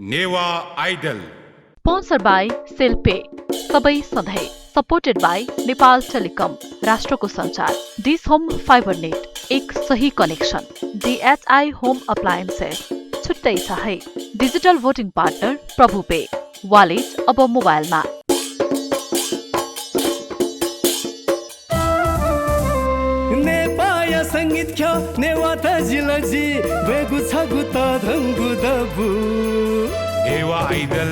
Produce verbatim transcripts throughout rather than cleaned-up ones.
Newah idol. Sponsored by cell पे, सबै सधैँ। Supported by नेपाल टेलिकम, राष्ट्रको सञ्चार। डिस होम फाइबर नेट, एक सही कनेक्सन। डिएचआई होम अप्लायन्सेस, छुट्टै छ है। डिजिटल भोटिङ पार्टनर प्रभु पे, वालेट अब मोबाइलमा। नेपाःया संगीत ख्यः नेवाः तजिलजि ब्वयेगु छगू तःधंगु दबू। नेवाः आइडल।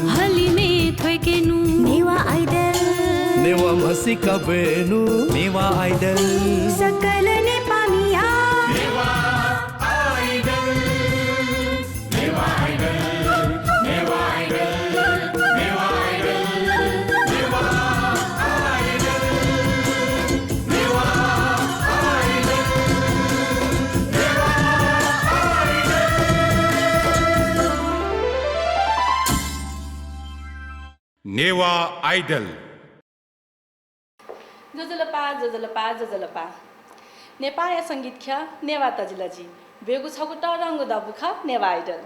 हलिमय् थ्वय्केनु। नेवाः आइडल। नेवाः म्हसीका ब्वयेनु। नेवाः आइडल। सकल नेपाःमिया। नेवाः आइडल। नेवाः आइडल। ज्वजलपा, ज्वजलपा, ज्वजलपा। नेपाःया संगीत ख्यः नेवाः तजिलजि ब्वयेगु छगू तःधंगु दबू खः नेवाः आइडल।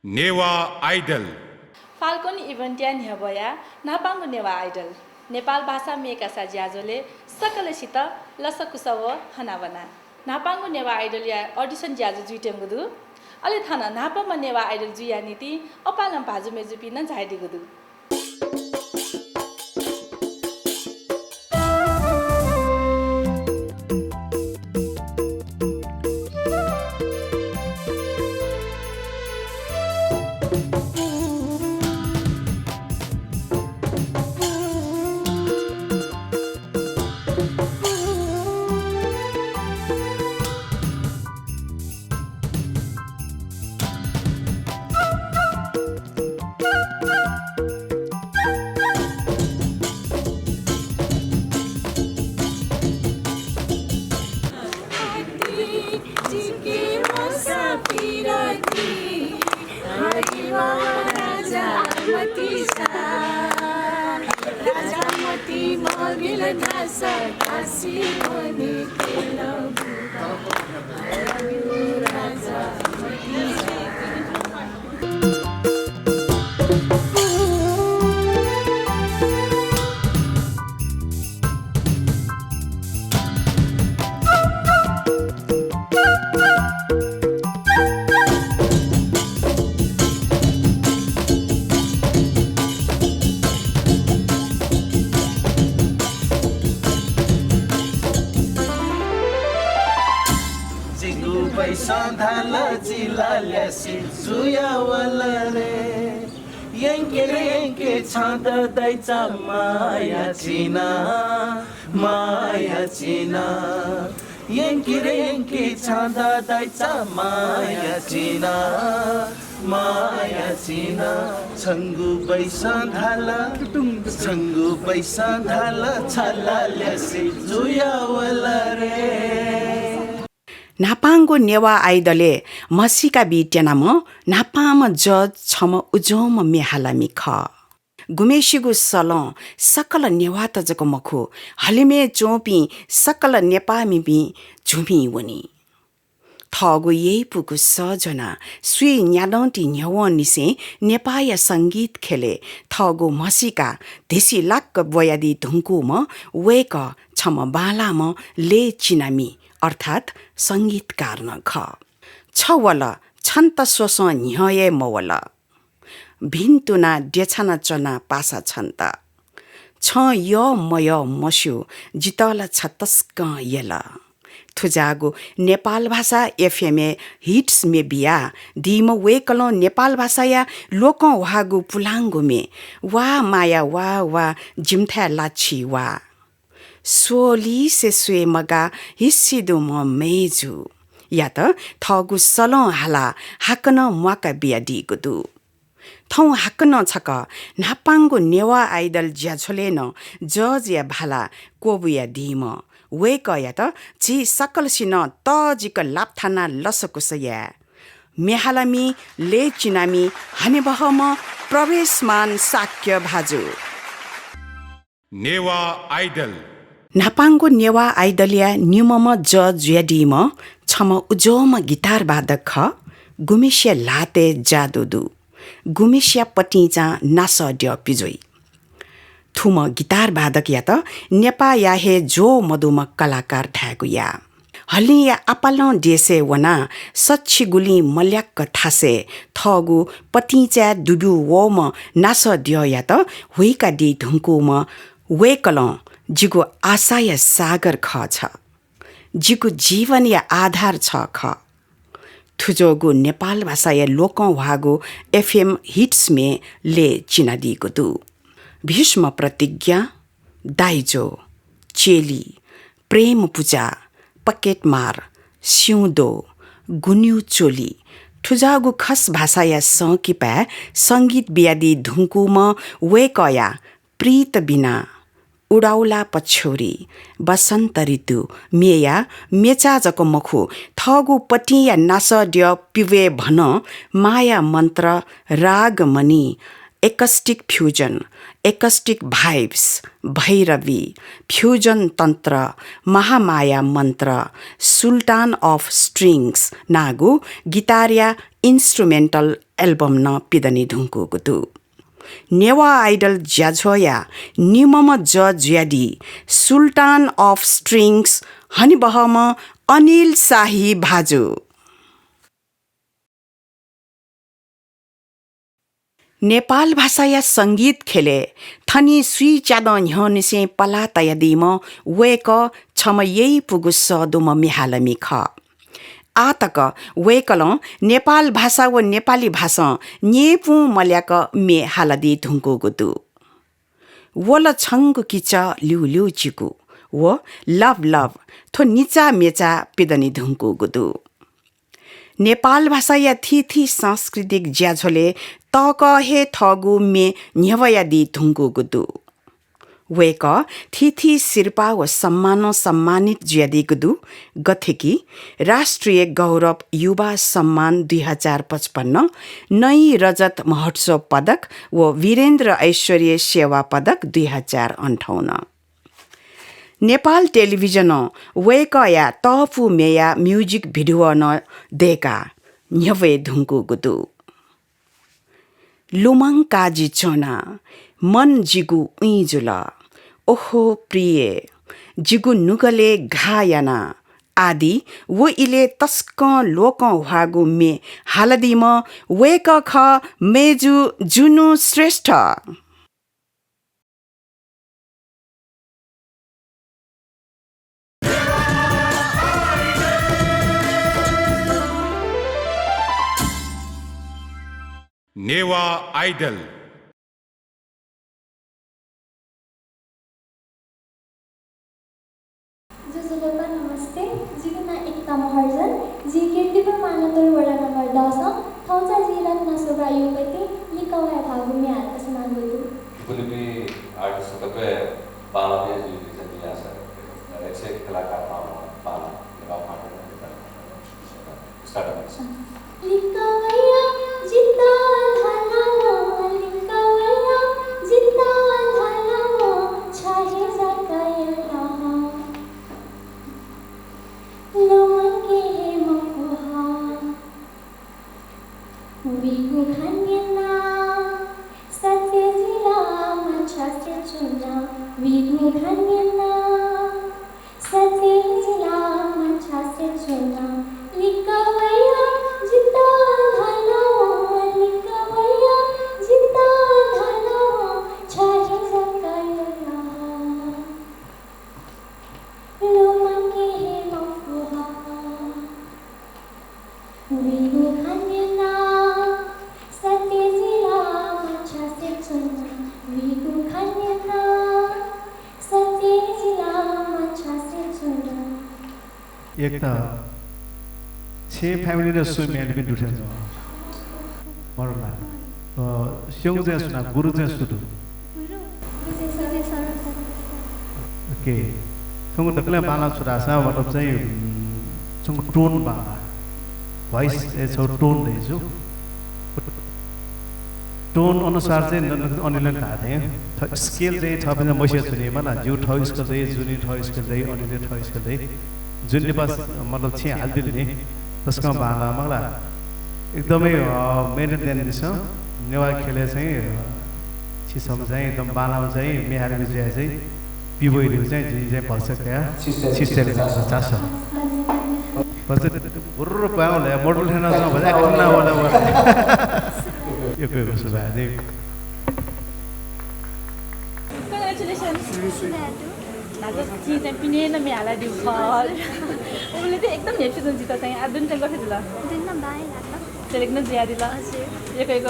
नेवाः आइडल। फाल्कन इभेन्टया न्ह्यब्वया न्हापांगु नेवाः आइडल। नेपाल भाषा म्ये कासा ज्याझ्वलय् सकलसित लसकुस व हनाबना। न्हापांगु नेवाः आइडलया अडिसन ज्याझ्वः जुइत्यंगु दु। अले थन न्हापांम्ह नेवाः आइडल जुइया निंतिं अपालं भाजु मय्जुपिं नं झायादीगु दु। जिगु बैसं धाल जि लाल्यासे जुयावल रे। यंके रे यंके छां द दाइचा माया चिना, माया चिना। यंके रे यंके छां द दाइचा माया चिना, माया चिना। छंगु बैसं धाल, छंगु बैसं धाल छ लाल्यासे जुयावल रे। न्हापांगु नेवाः आइडलय् म्हसीका बी त्यनाम्ह न्हापांम्ह जज छम्ह उज्वंम्ह म्ये हालामि खः। गुम्हेसिगु सलं सकल नेवाःत जक मखु, हलिमय् च्वंपिं सकल नेपाःमिपिं झुमि वनी। थःगु यइपुगु सः ज्वनाः स्वीन्यादँति न्ह्यवंनिसें नेपाःया संगीत ख्यलय् थःगु म्हसीका धिसिलाक्क ब्वयादी धुंकूम्ह वय्कः छम्ह बांलाःम्ह लय् चिनामि अर्थात् संगीतकार नं खः। छ वल, छन्त स्वसं न्ह्यः हे मवल। भिन्तुना द्यछाना च्वना पासा छन्त। छं यः मयः मस्यू, जितः ला छ तसकं यल। थुजाःगु नेपाल भाषा एफएमय् हिट्स म्ये बिया दीम्ह वय्कलं नेपाल भाषाया लोकं ह्वाःगु पुलांगु म्ये वा माया वा वा जिमिथाय् लाछि वा। स्वलिसे स्वये मगाः हिसि दुम्ह मय्जुयात थःगु सलं हालाः हाकनं म्वाका बियादीगु दु। थौं हाकनं छकः न्हापांगु नेवाः आइडल ज्याझ्वलय् नं जजया भाला क्वबुयादीम्ह वय्कःयात झी सकलसिनं तःजिक लापा थानाः लसकुस याये। म्ये हालामि, लय् चिनामि, हनेबहःम्ह प्रवेशमान शाक्य भाजु। नेवाः आइडल। न्हापांगु नेवाः आइडलया निम्हम्ह जज जुयादीम्ह छम्ह उज्याःम्ह गिटार वादक खः, गुम्हेसिया ल्हातय् जादु दु, गुम्हेसिया पतिंचां नासःद्यः पिज्वइ। थुम्ह गिटार वादकयात नेपाःया हे ज्वः मदुम्ह कलाकार धायेगु याः। हलिंया आपालं देशय् वनाः सच्छिगुलिं मल्याक्क थासय् थःगु पतिंचाय् दुब्यू वःम्ह नासःद्यःयात हुइकादी धुंकूम्ह वय्कलं जिगु आशाया सागर खः छ। जिगु जीवनया आधार छ खः। थुज्वःगु नेपाल भाषाया लोकंह्वाःगु एफएम हिट्स म्ये लय् चिनादीगु दु। भीष्म प्रतिज्ञा, दाइजो, चेली, प्रेम पुजा, पकेटमार, स्यूदो, गुन्यू चोली, थुज्वःगु खस भाषाया संकिपाय् संगीत बियादी धुंकूम्ह वय्कःया प्रीत बिना, उडाउला पछ्यौरी, बसन्त ऋतु, म्येया म्येचा जक मखु, थःगु पतिंया नासःद्यः पिब्वये भनं माया मन्त्र, रागमणि, Acoustic Fusion, Acoustic Vibes, भैरवी, फ्युजन तन्त्र, महामाया मन्त्र, Sultan of Strings नागु गिटारया instrumental album नं पिदने धुंकूगु दु। नेवाः आइडल ज्याझ्वःया निम्हम्ह जज जुयादी Sultan of Strings हनेबहःम्ह अनिल शाही भाजु। नेपाल भाषाया संगीत ख्यलय् थनिं स्वीच्यादँ न्ह्यःनिसें पलाः तयादीम्ह वय्कः छम्ह यइपुगु सः दुम्ह म्ये हालामि खः। आः तक वय्कलं नेपाल भाषा व नेपाली भासं न्येपुं मल्याक म्ये हालादी धुंकूगु दु। वल छंगु किचः ल्यूल्यू जिगु व लभ लभ थ्व निचा म्येचा पिदने धुंकूगु दु। नेपाल भाषाया थीथी सांस्कृतिक ज्याझ्वलय् तःकः हे थःगु म्ये न्ह्यब्वयादी धुंकूगु दु। वय्कः थीथी सिरपाः व सम्मानं सम्मानित जुयादीगु दु, गथे कि राष्ट्रिय गौरव युवा सम्मान दुई हजार पचपन्न, नयी रजत महोत्सव पदक व वीरेन्द्र ऐश्वर्य सेवा पदक दुई हजार अन्ठाउन्न। नेपाल टेलिभिजनं वय्कःया तःपु म्येया music video नं दय्काः न्ह्यब्वये धुंकूगु दु। लुमंकाः जि च्वना, मन जिगु उइँ जुल। ओहो प्रिये, जिगु नुगलय् घाः याना आदि व इलय् तसकं लोकंह्वाःगु म्ये हालादीम्ह वय्कः खः मय्जु जुनु श्रेष्ठ। नेवाः आइडल। ज्वजलपा, नमस्ते। जिगु नां एकता महर्जन। जि कीर्तिपुर मानतोल वडा नम्बर दसं थौंचा जिला नासोबा युपति लिक्क वया धाःगु म्ये हालाच्वनागु दु। गुलिमि artist तक बांलाबे जुइ जनि आशा। एक से एक कलाकार बांला, बांला, नेवाः मात्र। Start। लिक्क वया जितः धाल, लिक्क वया जितः धाल, छ हे जक यात। लुमंके हे मफु ह। विगु खँ न्यना, सत्य जिला माछासे च्वना। विगु खँ न्यना, सत्य जिला माछासे च्वना। लिक्क वया जितः धाल, लिक्क वया जितः धाल, छ हे जक यात। लुमंके हे मफु ह। विगु खँ न्यना, सत्य जिला माछासे च्वना। विगु खँ न्यना, सत्य जिला माछासे च्वना। एक त छेँ family नं सु म्ये हालामि दुथ्यां च्वं। मरु ला। अ, स्यंगु चाहिँ सु ना, गुरु चाहिँ सु दु? OK। थौंकन्हय् दकलय् बांलाः छु धाःसा मतलब चाहिँ, उम्, छंगु tone बांलाः। Voice-य् छगू tone दइ जू। tone अनुसार चाहिँ न-, न-, अनिलं धाः थें। थ-, scale चाहिँ थःपिन्सं मस्यू जुनि, मला, जिगु थःगु scale दइ, जुनि थःगु scale दइ, अनिलया थःगु scale दइ। जुन नेपाल मतलब छेँ हालिदिल नि, तसकं बांलाः मला। एकदमै, अ, मेहनत यानादिसँ। नेवाः ख्यलय् चाहिँ, अ, छि छम्ह चाहिँ एकदम बांलाःम्ह चाहिँ म्ये हालाबी जुयाः चाहिँ पीबी धइगु चाहिँ जिं चाहिँ भलसा कया। छिं चाहिँ छिं चाहिँ चासः। चासः। भलसा बुर्र पाय्‌वल, model थें नं च्वं भचा एक्कना वल वल। यक्व यक्व सुभाय् दे। Congratulations। दाजु, छिं चाहिँ पिने नं म्ये हालादीगु खः। उबलय् चाहिँ एकदम न्ह्यइपुसे तुं जितः चाहिँ आः दुने चाहिँ गथे जुल? दुने नं बांलाः। Select नं जुयादिल। हजुर। यक्व यक्व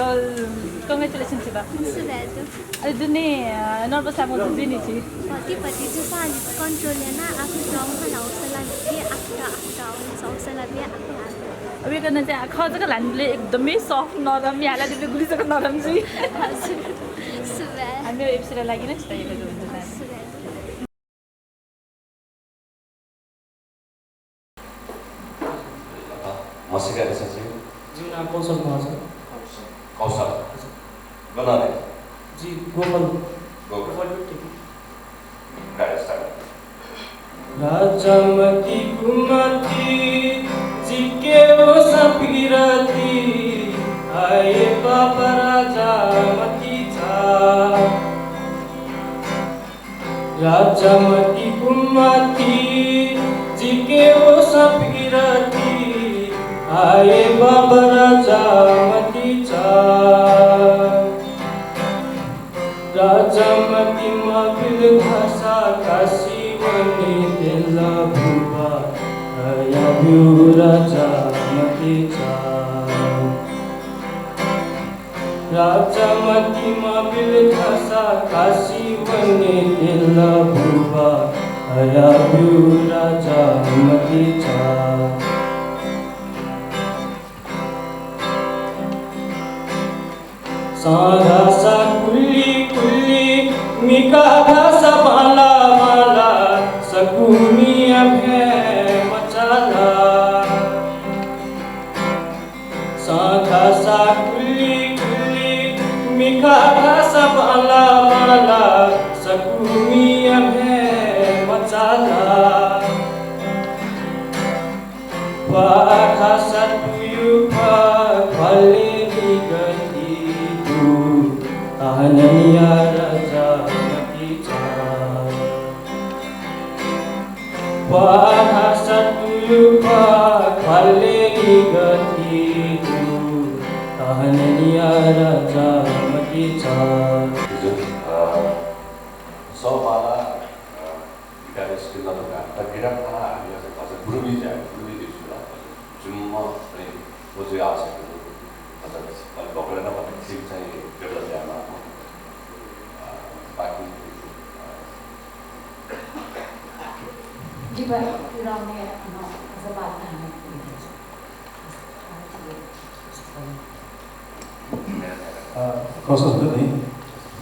congratulations छितः। सुभाय् दु। अले दुने, अ, nervous लाःम्ह जुइ नि छि? भति भति जूसां अलिक control यानाः आखः नं हौसला बियाः, आखः नं, आखः नं हौसला बियाः, आखः नं। अब यक्व नं चाहिँ खः जक ल्हानाबलय् एकदमै soft नरम, म्ये हालादीबलय् गुलि जक नरम जुइ। हजुर। सुभाय्। हाम्रो episode लागि नै छितः यक्व यक्व धन्यवाद। सुभाय्। म्हसीका रहेछ छिं? जिगु नां कौशल महर्जन। कौशल। हजुर। गन रे? जि गोकल। गोकल। गोकल टिकि। गायस। राजामति कुमति, जिके वःसां पिरति, आये बाबा राजामति चा। राजामति कुमति, जिके वःसां पिरति, आये बाबा राजामति चा। राजामति माबिल धाःसा काशी वने तेला भुपा, आया ब्यु राजामति चा। राजामति माबिल धाःसा काशी वने तेला भुपा, आया ब्यु राजामति चा। सँ धाःसा कुलि कुलि, मिखा धाःसा बांलाः बांलाः, सकूमिया भ्वय् मचालाः। सँ धाःसा कुलि कुलि, मिखा धाःसा बांलाः बांलाः, सकूमिया भ्वय् मचालाः। ख्वाः धाःसा तुयु ख्वाः, ख्वालय् निगः ति दु, तःन्हनिया राजामति चा। ख्वाः धाःसा तुयु ख्वाः, ख्वालय् निगः ति दु, तःन्हनिया राजामति चा। हजुर, अ, सवाला, अ, guitarist किन लगा, त guitar थाना हामी अझ, अझ गुरुमी जाए, गुरुमी दिसु ला, जुम्म चाहिँ ओजु आशा गुरु, अझ अलिक भक्तले न भन्ने team चाहिँ develop यामा, अ, बाकी, अ, लिपा पुराउने, अ, अझ बात थाना। अ, कस्तो हुन्छ नि,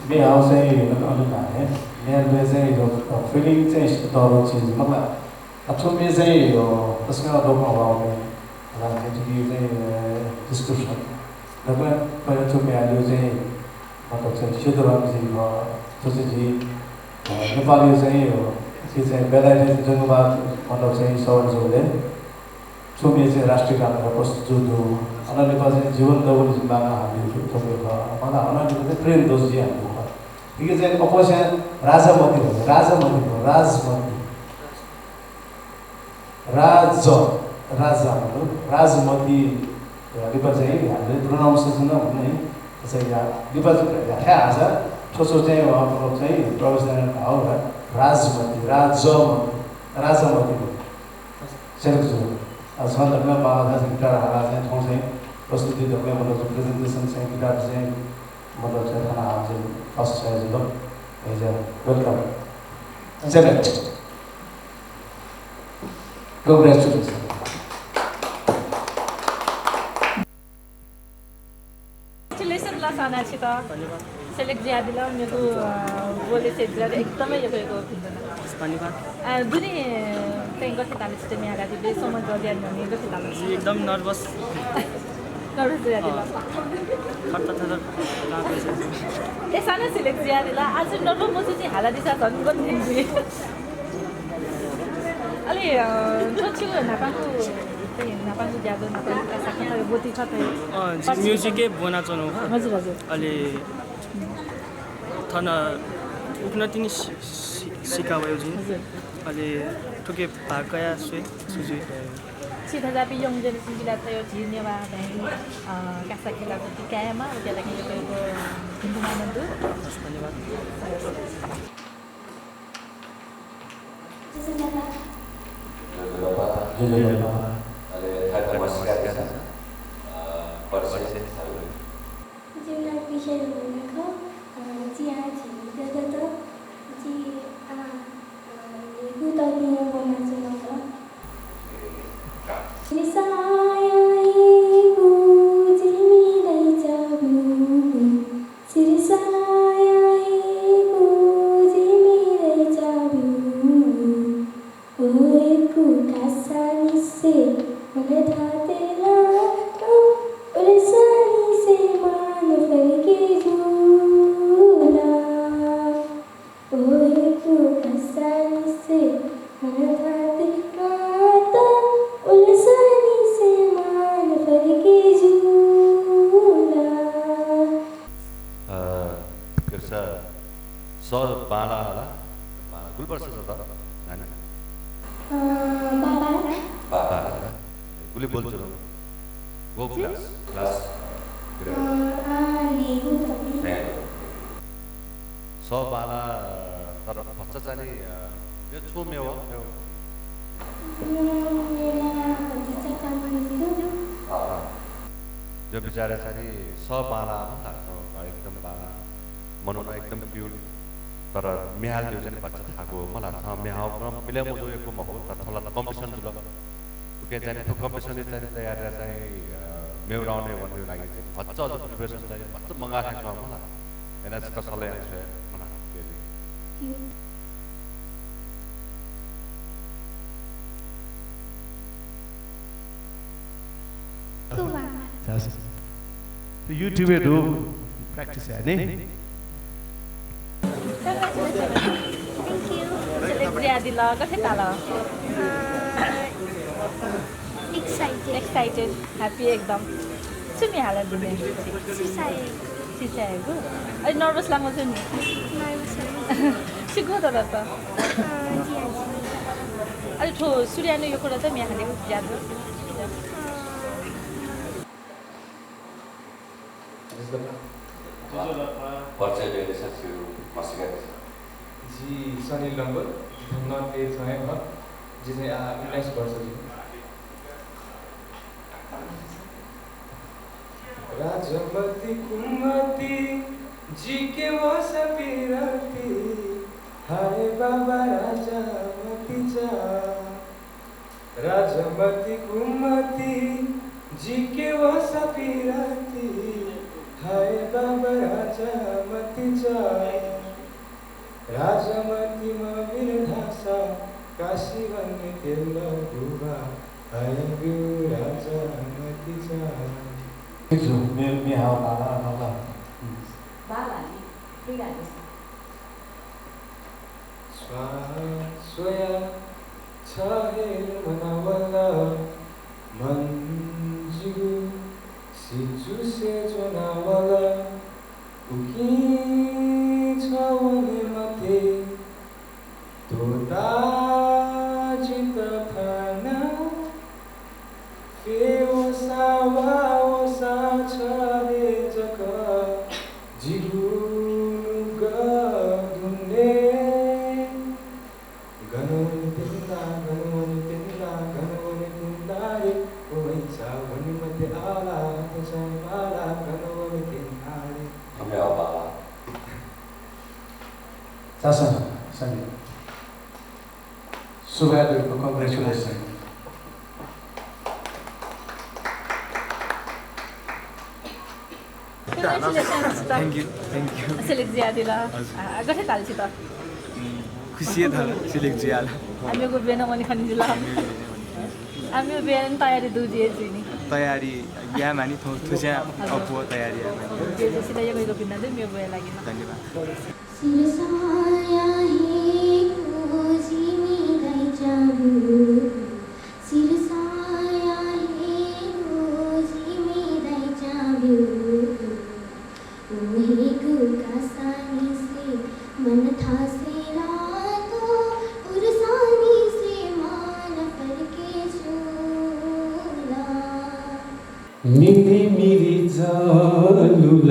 म्ये हाउ चाहिँ नकं अलिक हाने, म्ये हाले चाहिँ यो, अ, feeling चाहिँ यस्तो तःधं चिज, मतलब, अ, थ्व म्ये चाहिँ यो तसकं लोकं वाः म्ये, अ, थुकी चाहिँ, अ, description। दकलय् पहिले थ्व म्ये हालेगु चाहिँ, मतलब, चाहिँ सेतुराम जु खः, थ्व चाहिँ जि, अ, नेपालय् चाहिँ यो, थुकी चाहिँ बेलायतय् जंगुबाद, मतलब, चाहिँ सवारी जूबलय् थ्व म्ये चाहिँ राष्ट्रिय गान धकाः प्रस्तुत जू दु। अन लिपा चाहिँ जीवन दबुलिइ जिं बांलाः हालादीगु थ्व म्ये खः। अन, अन लिपा चाहिँ प्रेम दोषीं हालादीगु खः। थुकी चाहिँ अप्वःस्यां राजामति हो, राजामति हो, राजमति। राज, राजा मतलब, राजमति, अ, लिपा चाहिँ हालादीगु pronunciation नं हुं नि। चाहिँ या, लिपा चाहिँ या, थ्व हासा, थ्व चाहिँ, अ, मतलब चाहिँ professional हाउ, राजमति, राजमति, राजामति हो। Select जू। अ, छं दकलय् बांलाः चाहिँ guitar हालाः चाहिँ थौं चाहिँ प्रस्तुति दकलय् मतलब presentation चाहिँ guitar चाहिँ मतलब चाहिँ थाना हालाः चाहिँ first चाहिँ जुल। अय्‌जुया welcome। Select। Congratulations। Congratulations ला साना छितः। Select जुयादिल, मेगु, अ, बोले से जुयादिल, एकदमै यक्व यक्व भिंतुना। धन्यवाद। अ, दुने चाहिँ गथे ताल छितः म्ये हालादीबलय्, समय दबिया न्ह्यःने गथे ताल? जी, एकदम nervous। Nervous जुयादिल। थर थर थर थर कांपे जुल। ए, सानो select जुयादिल। आः छु nervous मजू चाहिँ हालादिसँ झन् गन थें जुइ। अले, अ, थ्व छिगु न्हापांगु, न्हापांगु ज्याझ्वः, न्हापांगु कासा खः, ब्वति खः। अँ, जि music-य् ब्वनाच्वनागु खः। हजुर, हजुर। अले थन उखुन्हु तिनि सि-, सि-, सिका वयागु जिं। हजुर। अले थुके भाग कयाः स्वये, छु जुइ। छि थज्याःपिं young generation-पिन्त थ्व झी नेवाः भाय्, अ, कासा खेलकूप कायेमा, उकिया लागि यक्व यक्व भिंतुना दु। हस्, धन्यवाद। अले थाय् थाय् म्हसीका दिसँ, अ, परिचय। जिमि नां पिसें हुना खः, अ, जि आः झिंनिदँ दत, जि आः, अ, न्हय्गू तःधिकः ब्वनाच्वनागु दु। अ, गिरसा, स बांला ला? बांला। गुलि वर्ष दत नानी? अ, बांला। बांला। गुलि ब्वनाच्वनागु? गु class? Class? अ, आः न्हय्गू तःधिकः। न्हय्गू। स बांला, तर भचा चाहिँ नि, अ, मेगु छुं मेगु, मेगु। अँ, जिगु विचारय् चाहिँ नि स बांला मखु ला, एकदम बांला। मनू नं एकदम cute। तर म्ये हालादीगु चाहिँ नि भचा थाकु मखु ला, थः म्ये हाःगु क्रम मिले मजू यक्व मखु, तर थ्व ला competition जुल। उकिं चाहिँ नि थ्व competition-य् चाहिँ नि तयारी यानाः चाहिँ, अ, मेगु round-य् वनेगु लागि चाहिँ भचा अझ preparation चाहिँ नि भचा मंगाः थें च्वं मखु ला। अय्‌नं छकः सल्लाह याना स्वये मखु ला। YouTube-य् दु, practice याये नि। Thank you। Select जुयादिल, गथे ताल? अ, excited। Excited, happy एकदम। छु म्ये हालादिल? सिसाय्। सिसाय् गु? अले nervous ला मजू नि? Nervous ला। छि गु दत? अ, जि आः झिंनिदँ। अले थ्व सुरु यानागु यक्व दत म्ये हालेगु ज्याझ्वः? अ, परिचय बियादिसँ, छिगु म्हसीका दिसँ। जि सनिल डंगोल, जि थन नर्थ इस्ट हे खः। जि चाहिँ आः उन्नाइस वर्ष जि। राजमति कुमति जिके वसा पिरति, हाय बाबा राजमति जा। राजमति कुमति जिके वसा पिरति, हाय बाबा राजमति जा। राजमति मबिल धाःसा काशी वने तेल बुबा, हाय ब्यु राजमति जा। ठिक छ, म्ये, म्ये हाःगु बांला, बांला। बांला नि, फ्रिडाजस। स्वां स्वयाः छ हे ल्वनावल, मन जिगु सिचुसे ज्वनावल। उकिं छ वने मते त्वःता जितः थाना। फे वसा वा वसा छ हे जक जिगु नुगः दुने। गन वने त्यंदा, गन वने त्यंदा, गन वने त्यंदा रे, ओ वैंचा वने मते आला, हात चाहिँ बाला, गन वने त्यंदा रे। धन्यवाद बाला। चाचा, सनी। सुभाय् दु, congratulations। Congratulations। Thank you, thank you। Select जुयादिल। हजुर। आ, गथे ताल छितः? उम्, खुसी हे ताल, select जुयादिल। आः मेगु band वने खने जुल। आः मेगु band तयारी दु जुइ नि। तयारी याये मानि, थ्व, थुस्यां अप्वः तयारी याये मानि। धन्यवाद। मिरि मिरि जलुल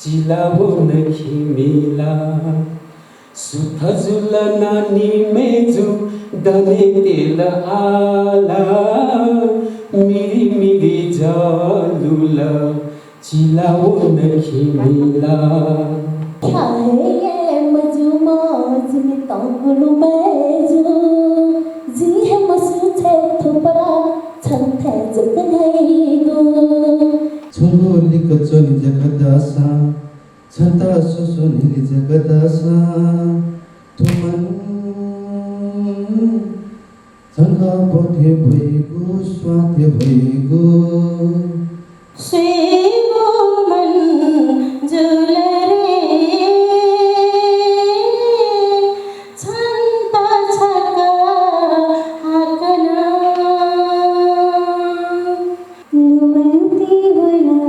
चिलावन खिमिला। सुथ जुल नानी मेजु दने तेल आला। मिरि मिरि जलुल चिलावन खिमिला। ख्याहे मजु मजु मितंगुलु मेजु। जि हे मसु छे थुपरा छन्थे जक घइगु। छुगु लिक च्वनि जक दसा छन्त सुसु निलि जक दसा थुमन। छन्त पथे भइगु स्वाथे भइगु। स्वीगु मन जुल रे छन्त छक हाकनं। नुमन्ति वना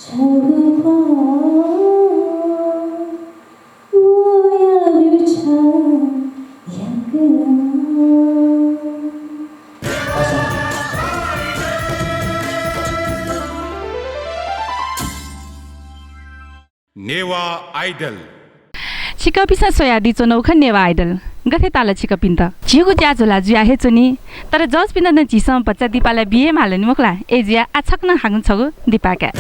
छगू ख्वाः। नेवाः आइडल। छिकपिन्सं स्वयादी च्वनागु खः नेवाः आइडल। गथे ताल छिकपिन्त? झीगु ज्या झोला जुया हे च्वनी, तर जजपिन्त नं झीसं भचा दिपाला बिये माल नि मखु ला? अय्‌जुया आः छकनं हाकनं छगू दिपाय्।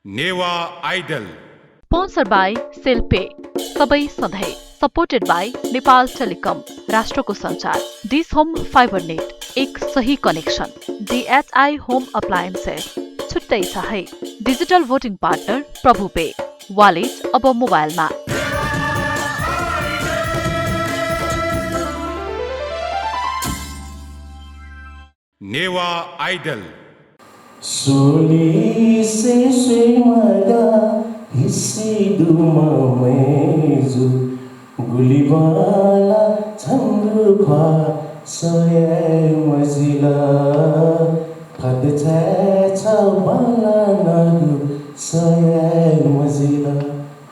Newah idol. Sponsored by cell पे, सबै सधैँ। Supported by नेपाल टेलिकम, राष्ट्रको सञ्चार। डिस होम फाइबर नेट, एक सही कनेक्सन। डिएचआई होम अप्लायन्सेस, छुट्टै छ है। डिजिटल भोटिङ पार्टनर प्रभु पे, वालेट अब मोबाइलमा। नेवाः आइडल। सोलिसे स्वये मगा हिसि दुम्ह मय्‌जु, गुलि बांला छंगु ख्वाः स्वये मजिल, फत छाय् छ बांलानागु स्वये मजिल।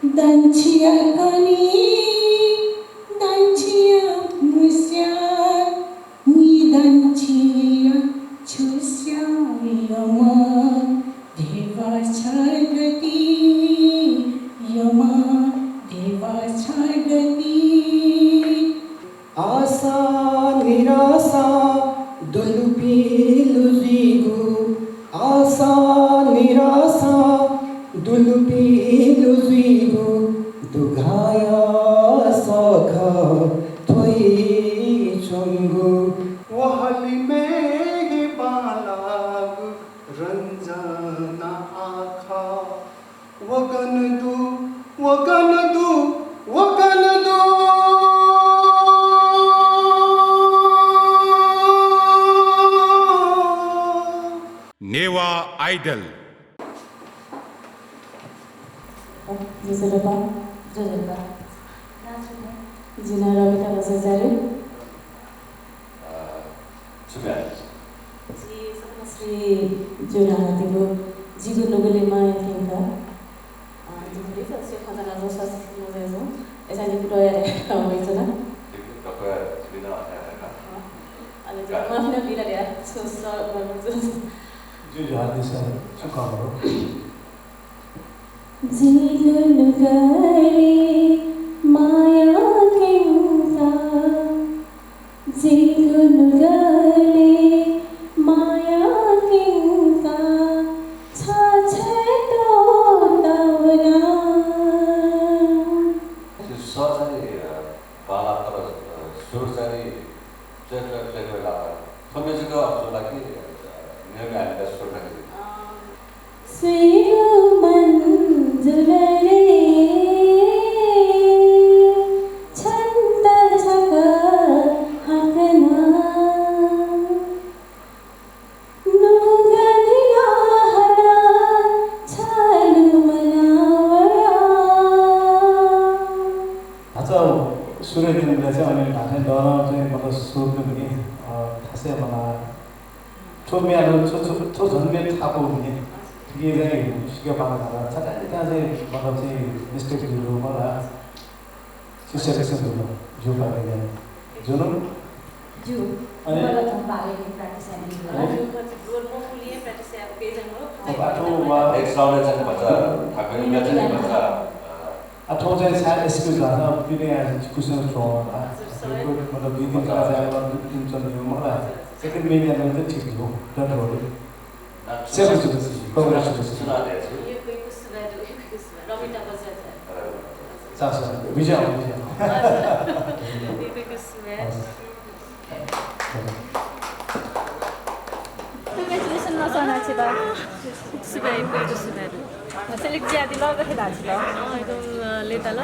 दंछिया कनी, दंछिया मुस्या, नि दंछिया छुस्या यमा, देवा छगति, यमा, देवा छगति। आशा निराशा दुलुपिलु जुइगु, आशा निराशा दुलुपिलु जुइगु, दुघाया सख थ्वइच्वंगु। वहलिमय् हे बांलाःगु रंजना आखः। व गन दु, व गन दु, व गन दु। नेवाः आइडल। ज्वजलपा। ज्वजलपा। जि नां रमिता बज्राचार्य। अ, छु ब्याहा? जि सप्तश्री जुयाः हानादीगु जिगु नुगलय् माया थें का। अ, जिगु लिसः स्यू खँ च्वनागु स्वास्थ्य मजय् जुं। अय्‌सां जिगु कुतः याये वइच्वना। जिगु कुतः याये वइच्वना। अ, अले जिगु का। माफी नं बिल धया छु स-, स-, जि जुयाः हानादीसा छु खः? जिगु नुगलय् माया थें का, जिगु नुगलय् माया थें का, छ छेँ त्वःतावना। सः चाहिँ, अ, बांलाः तर, अ, सुर चाहिँ च्वय् च्वय् च्वय् च्वय् लात। थ्व म्ये जक अझ ला कि, अ, मेगु म्ये हाले सुर लाकी। अ, स्वीगु मन जुल रे चाहिँ अनि धात्थें दलं चाहिँ मतलब स्वःपिं नि, अ, खासै मला थ्व म्ये ला थ्व, थ्व, थ्व झन म्ये थापु नि। थुकी चाहिँ सिक्क बांलाः छता इता चाहिँ मतलब चाहिँ mistake जुल मला। Selection जुल। ज्यू पाले जुल। ज्यू। अनि? अब आठौँ वा- Next round चाहिँ भचा, थाकु चाहिँ भचा, आ, थौं चाहिँ सायद excuse धाःसा पिने याः कुछ थ्व होला। मतलब दुई तीन का चाहिँ मतलब तिन चल यो मला। Second main याना चाहिँ ठीक हो। Don't worry। Select जुल। Congratulations। चास विजय, विजय। Congratulations नं सःना छित। सुभाय्, सुभाय्। Select जुयादिल, गथे धाःसा? अँ, एकदम, अ, लय्ताल।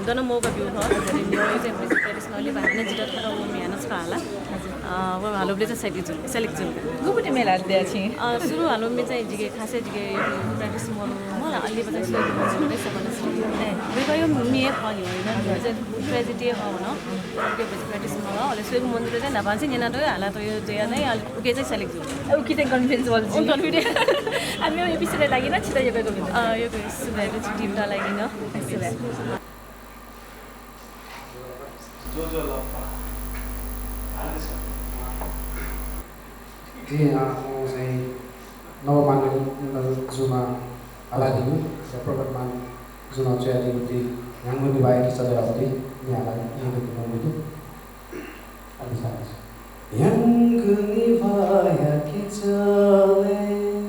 दन मौका ब्यू खः। Practice नलि बहाना जितः थोड़ा वो म्ये हानं छकः हाला। अ, वो हालोबलय् चाहिँ select जुल, select जुल। गुबुति म्ये ला दया छिं? अ, सुरु हालोबलय् चाहिँ जिके खासै जिके practice मरु मला, अलि बजा सुरु हालोबलय् चाहिँ म्ये खः नि, tragedy खः वन। Practice मरु, अलि सुरु मन्दिर चाहिँ न्हापां चाहिँ न्यना दो हाला तो यो जया नै, अलि उके चाहिँ select जुल। उके चाहिँ confidence वाला जुल। Confidence। आ, मेगु episode लागि नं छित यक्व यक्व भिंतुना। अ, यक्व यक्व सुभाय्, team त लागि नं। सुभाय्। ज्वजलपा। हालिदिसँ। जि, अ, म चाहिँ नवमान्य जुमा हालादिगु, प्रगटमान जुना च्वयादीगु ति ह्याउँगु निभाया किचालय् हःगु ति नि हाला न्यंकादियागु दु। अभिशास। ह्याउँगु निभाया किचालय्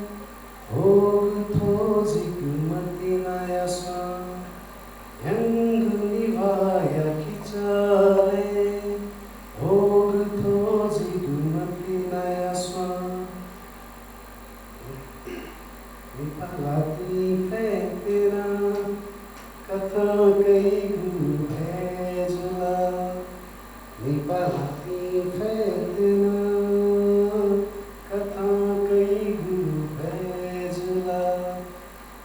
हःगु थ्व जिगु मतिनाया स्वां। ह्याउँगु निभाया किचालय् हःगु थ्व जिगु मतिनाया स्वां। निपालातिं फ्यतुना कथं कइगु भय् जुल। निपालातिं फ्यतुना कथं कइगु भय् जुल।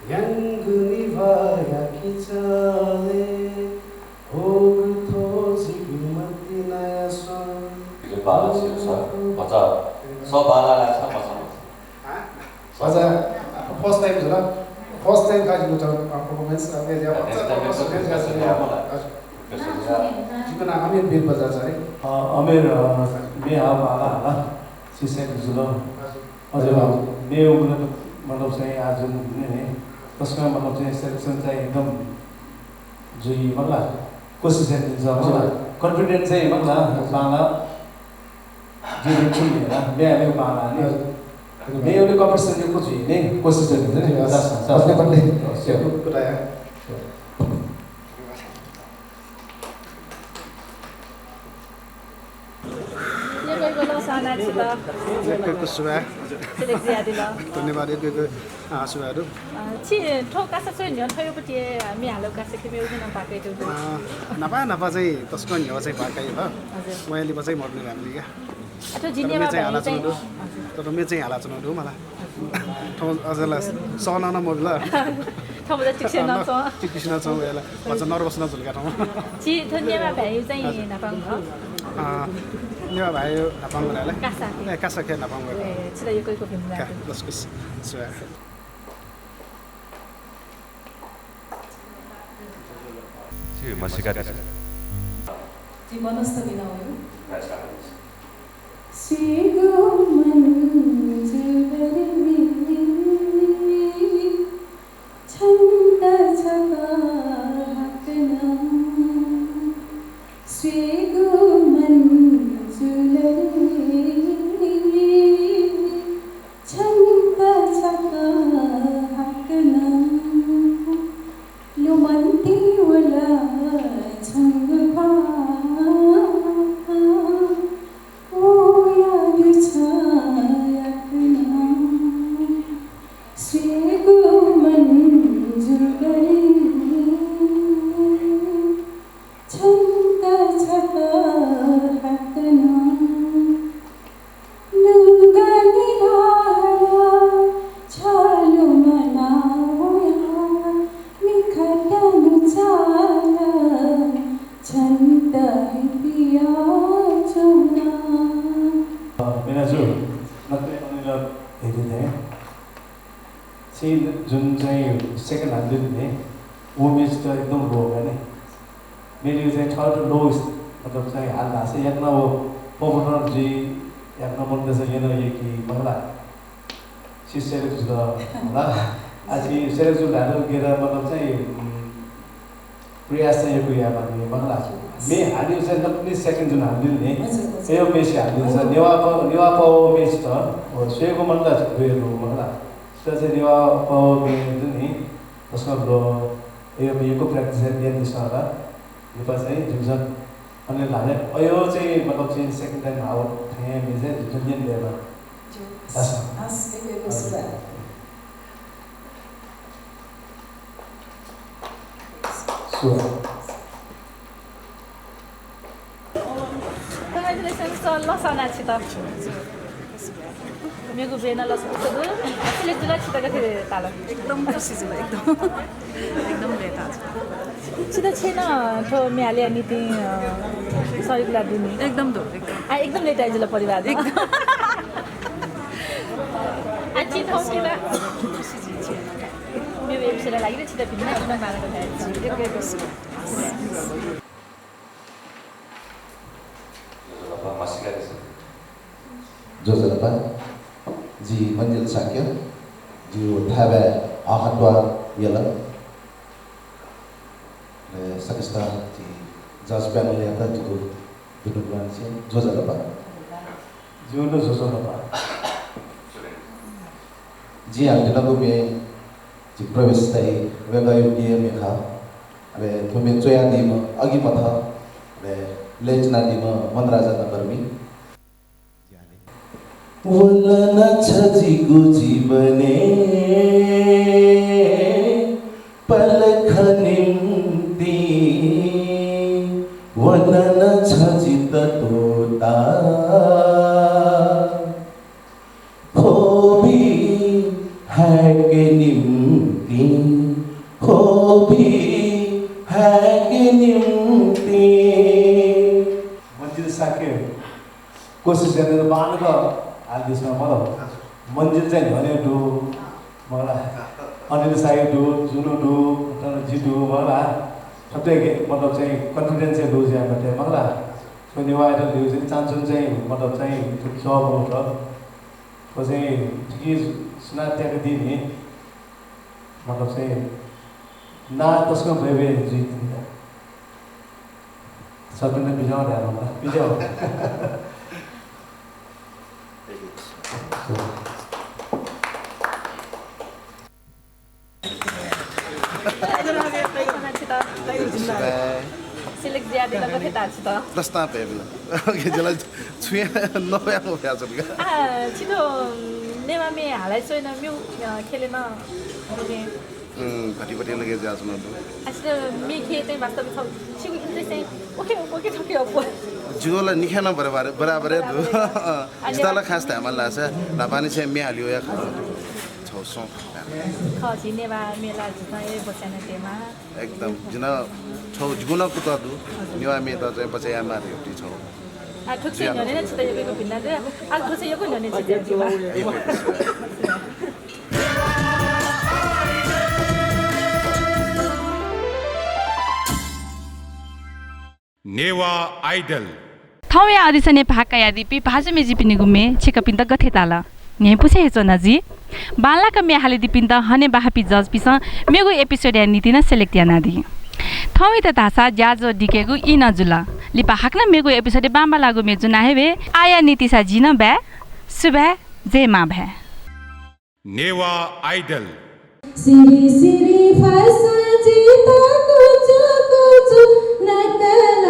ह्याउँगु निभाया किचालय् हःगु थ्व जिगु मतिनाया स्वां। बांलाः सिल सर, भचा स बांलाः लाय् सा भचा। भचा first time जुल, first time का जिगु त, अ, performance, अ, next time जिगु नाम अमिर वीर बज्राचार्य। अ, अमिर, अ, म्ये हाः बांलाः हाला, छि select जुल। हजुर। अझ म्ये उगु मतलब चाहिँ आज जुन हुने ने, तसकं मतलब चाहिँ selection चाहिँ एकदम जुइ मला, कोसिस यानादिल मला, confident चाहिँ मला, बांलाः जुइ छु नि ला, म्ये हाले बांलाः नि। हजुर। म्ये उगु competition यक्व जुइ ने, कोसिस यानादिल नि। हजुर। बल्ले, बल्ले। Sure। यक्व यक्व सःना छित। यक्व यक्व सुभाय्। Select जुयादिल। धन्यवाद, यक्व यक्व, अ, सुभाय् दु। अ, छि थ्व कासा च्वय् न्ह्यः थ्व यःपति म्ये हालागु कासा खेमे उगु नं बाकि दु। अ, न्हापा न्हापा चाहिँ तसकं न्ह्यः चाहिँ बाकि दु। हजुर। वयां लिपा चाहिँ मरुनि भ्यामलि का। अथवा तर म्ये चाहिँ हालाच्वनागु दु। हजुर। तर म्ये चाहिँ हालाच्वनागु दु मला। थौं अझ ला सःना नं मबिल। थौं भचा चिकिसिना च्वं। चिकिसिना च्वं वय् ला। भचा nervous नं जुल का थौं। छि थ्व नेवाः भाय् चाहिँ न्हापां खः। अ, नेवाः भाय् न्हापां वय् ला। कासा। ए, कासा खय् न्हापां वय्। ए, छित यक्व यक्व भिंतुना। का, लसकुस। सुभाय्। छि म्हसीका दिसँ। जि मनस्थ बिना वयु। स्वीगु मन्जुलरी छन्त छकः हाकनं। स्वीगु मन्जुलरी छन्त छकः हाकनं। लुमन्ति वल छंगु ख्वाः, व यादु छ जुन चाहिँ second हालिदिल नि, व match त एकदम low का नि। मेलिगु चाहिँ third lowest, मतलब चाहिँ हाल धाःसा याकनं व popular जुइ, याकनं मनूतय्सं यन यय्की मखु ला। छि select जुल होला। आ, छि select जुल धाःगु गेदा मतलब चाहिँ, उम्, प्रयास चाहिँ यक्व यायेमाःनि मखु ला। मे हालिउ चाहिँ नकतिनि second जुन हालिदिल नि। हजुर, हजुर। एयो match हालिदिल छ। नेवाः प-, नेवाः पौ match त, व स्वयेगु मन ला छि बुयेगु मखु ला। त चाहिँ नेवाः पौ मे जुन नि, तसकं low, एयो मे यक्व practice यानादिसँ ला। लिपा चाहिँ जिमिसं अन धाःसा अयो चाहिँ मतलब चाहिँ second time हाउ थें मे चाहिँ जिमिसं न्यने दयेमा। ज्यू। हस्। हस्, यक्व यक्व सुभाय्। सुभाय्। Congratulations, सर, लसना छित। मेगु ब्रेन लसकुस दु। Select जुल, छित गथे ताल? एकदम खुसी जुल, एकदम। एकदम लय्ताः। छित छेँनं थ्व मे हालेया निंतिं, अ, सरिगु ला दु नि? एकदम दु, एकदम। आ, एकदम लय्ताः जुल परिवार। एकदम। आ, छि थौंकन्हय् ला? मेगु episode लागि ला छित भिन्न भिन्न मानक धाये। एकदम, एकदम। ज्वजलपा, जि मञ्जिल शाक्य, जिगु थाय्‌बाय् हःखात्वाः यल। अले सकसितं जि judge panel-यात जिगु दुनुगलंनिसें ज्वजलपा। जिगु नं ज्वजलपा। जिं हालेत्यनागु मे जि प्रवेश दाइ वय्‌कःया प्रिय मे खः। अले थ्व मे च्वयादीम्ह अगिमथ, अले लय् च्वनादीम्ह मनराजा नगरमी। वन न छ जिगु जीवनय् पलख निम्ति, वन न छ जित त्वःता। ख्वबि हाय्‌के निम्ति, ख्वबि हाय्‌के निम्ति। मञ्जिल शाक्य कोसिस यानादिल, बांलाक हालादिसँ मखु ला। मञ्जिल चाहिँ न्ह्यःने दु, मखु ला। अनिल शाही दु, जुनु दु, अथवा जि दु, मखु ला। थथे मतलब चाहिँ confidence हे दु जुयाः मते, मखु ला। थ्व नेवाः Idol न्ह्यः चाहिँ चान्सुन चाहिँ मतलब चाहिँ थुकी सः मखु ला। थ्व चाहिँ थुकी सुनां त्याकादी नि, मतलब चाहिँ नां तसकं बय्‌बय् जुइ तिनि का। सकसिनं बिज्याहुँ धायेमाः ला, बिज्याहुँ। Select जुयादिल, गथे ताः छित? दस्तां भ्वय् बिल। OK, जिला छुया नवया नवया जुल का। आ, छित नेवाः मे हालाइ स्वइन म्यू, अ, खेले न, OK। उम्, घटी घटी लगे जुयाच्वना दु। आ, छित मे खे चाहिँ वास्तव में छौ, छिगु interest चाहिँ OK, OK, OK, OK। जिगु ला निखे नं बराबर, बराबर हे दु। आ, जितः ला खास धायेमाल धाःसा, न्हापांनिसें मे हालिउ या खास। छौ सों। खः, झी नेवाः मे ला झीसं हे बचय् याना तयेमाः। एकदम। जिं नं छौ, जिगु नं कुतः दु। नेवाः मेत चाहिँ बचय् यायेमाः धइगु छौ। आ, थुकथं न्ह्यःने नं छित यक्व भिन्ना दु। आ, थुकथं यक्व न्ह्यःने छित जुइमाः। नेवाः Idol। थौंया audition-य् भाग कयादीपिं भाजु मेजुपिनिगु मे छिकपिन्त गथे ताल? न्ह्यइपुसे हे च्वना जुइ। बांलाक मे हालादीपिन्त हनेबहाःपिं judge-पिन्सं मेगु episode-या निंतिं नं select यानादी। थौंयात धाःसा ज्याझ्वः दिकेगु ई नं जुल। लिपा हाकनं मेगु episode-य् बांबांलाःगु मे ज्वना हे वये। आःया निंतिंसा जि नं बाय्। सुभाय्, जय मांभाय्। नेवाः Idol। सिरि सिरि फसं जितः कुचु कुचु नकल,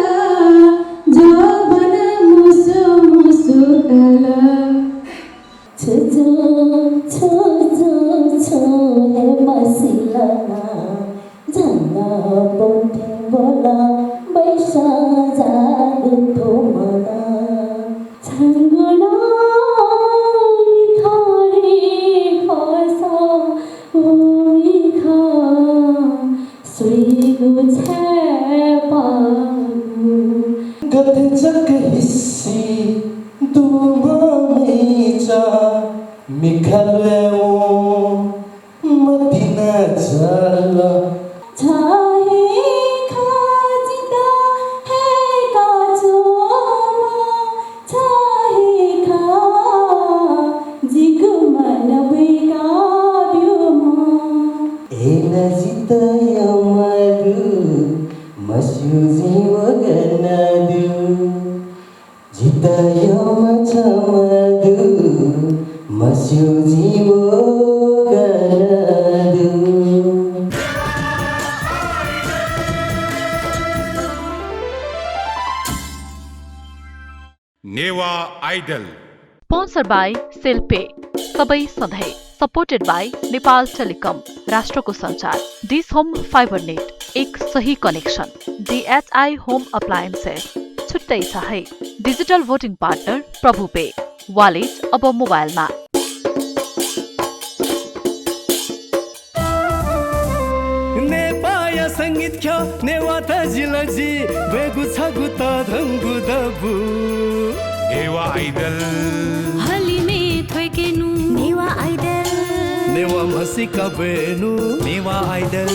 ज्वः बन मुसु मुसु कल। छु ज्वः, छु ज्वः, छु हे मसिल ना। झन पोथें ब्वल बैसा जादु थुमन। छंगु नं मिखा हे खःसा व मिखा स्वइगु छाय् पाःगु। गथे जक हिसि दुम्ह मैचा मिखा ल्वय् वं। छाय् खः जितः हय्‌काच्वंम्ह, छाय् खः जिगु मन बुइका ब्यूम्ह। अय्‌नं जितः यःम्ह दु, मस्यू जिं व गन दु। जितः यःम्ह छम्ह दु, मस्यू जिं व गन दु। Newah idol. Sponsored by cell पे, सबै सधैँ। Supported by नेपाल टेलिकम, राष्ट्रको सञ्चार। डिस होम फाइबर नेट, एक सही कनेक्सन। डिएचआई होम अप्लायन्सेस, छुट्टै छ है। डिजिटल भोटिङ पार्टनर प्रभु पे, वालेट अब मोबाइलमा। नेपाःया संगीत ख्यः, नेवाः तजिलजि ब्वयेगु छगू तःधंगु दबू। नेवाः आइडल। हलिमय् थ्वय्‌केनु। नेवाः आइडल। नेवाः म्हसीका ब्वयेनु। नेवाः आइडल।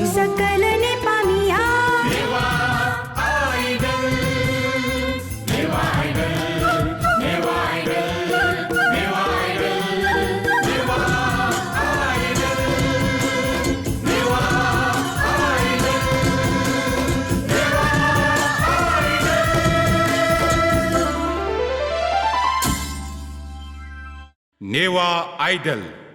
सकल नेपाःमिया। नेवाः आइडल। नेवाः आइडल।